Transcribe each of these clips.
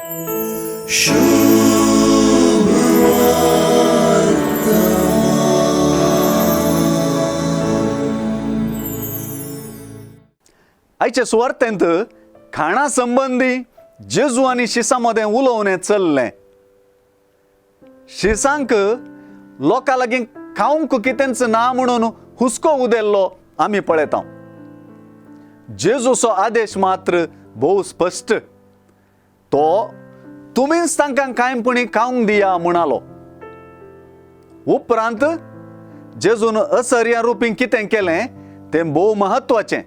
आयचे सुवार्थेंत खाणा संबंदी जेजू आनी शिसां मदें उलोवणें चल्लें. शिसांक लोकां लागीं खावंक कितेंच ना म्हणून हुस्को उदेल्लो आमी पळयता. जेजूचो आदेश मात्र भोव स्पश्ट, तो तुमीच तांकां कांयपणी खावंक दिया म्हणालो. उपरांत जेजून असर्या रुपी कितें केलें तें भोव म्हत्वाचें,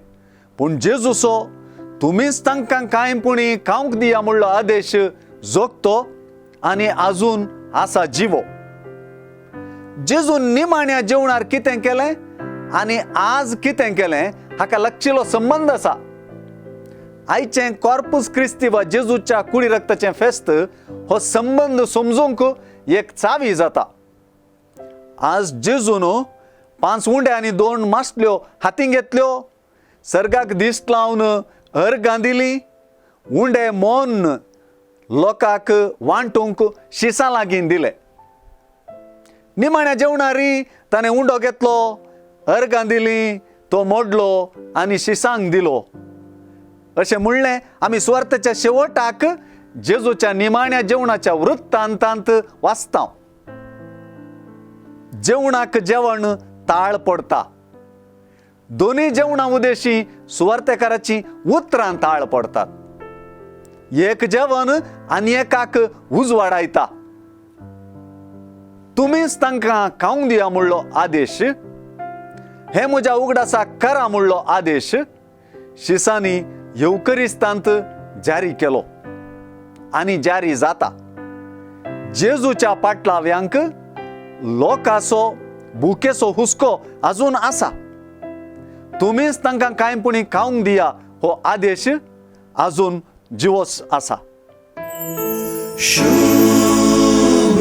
पूण जेजूचो तुमीच तांकां कांयपणी खावंक दिया म्हणलो आदेश जोगतो आनी आजून आसा जिवो. जेजून निमाण्या जेवणार कितें केलें आनी आज कितें केलें हाका लागशिल्लो संबंद आसा. आयचें कॉर्पूस क्रिस्ती वा जेजूच्या कुडी रक्ताचें फेस्त हो संबंद समजूंक एक चावी जाता. आज जेजून 5 उंडे आनी 2 मासल्यो हातीं घेतल्यो, सर्गाक दिश्ट लावन अर्गां दिली, उंडे मोन लोकांक वांटूंक शिसां लागीं दिले. निमाण्या जेवणारी ताणें उंडो घेतलो, अर्गां दिली, तो मोडलो आनी शिसांक दिलो. अशें म्हणलें आमी सुवार्थाच्या शेवटाक जेजूच्या निमाण्या जेवणाच्या वृत्तांतांत वाचता. जेवणाक जेवण ताळ पडटा. दोनूय जेवणां उदेशी सुवार्थेकाराची उतरां ताळ पडटात. एक जेवण आनी एकाक उजवाडायता. तुमीच तांकां खावंक दिया म्हणलो आदेश, हे म्हज्या उगडासाक करा म्हणलो आदेश शिसांनी येवकरिस्तांत जारी केलो आनी जारी जाता. जेजूच्या पाटलाव्यांक लोकांचो भुकेचो हुस्को अजून आसा. तुमीच तांकां कांयपणी खावंक दिया हो आदेश अजून जिवोच आसा. शुभ.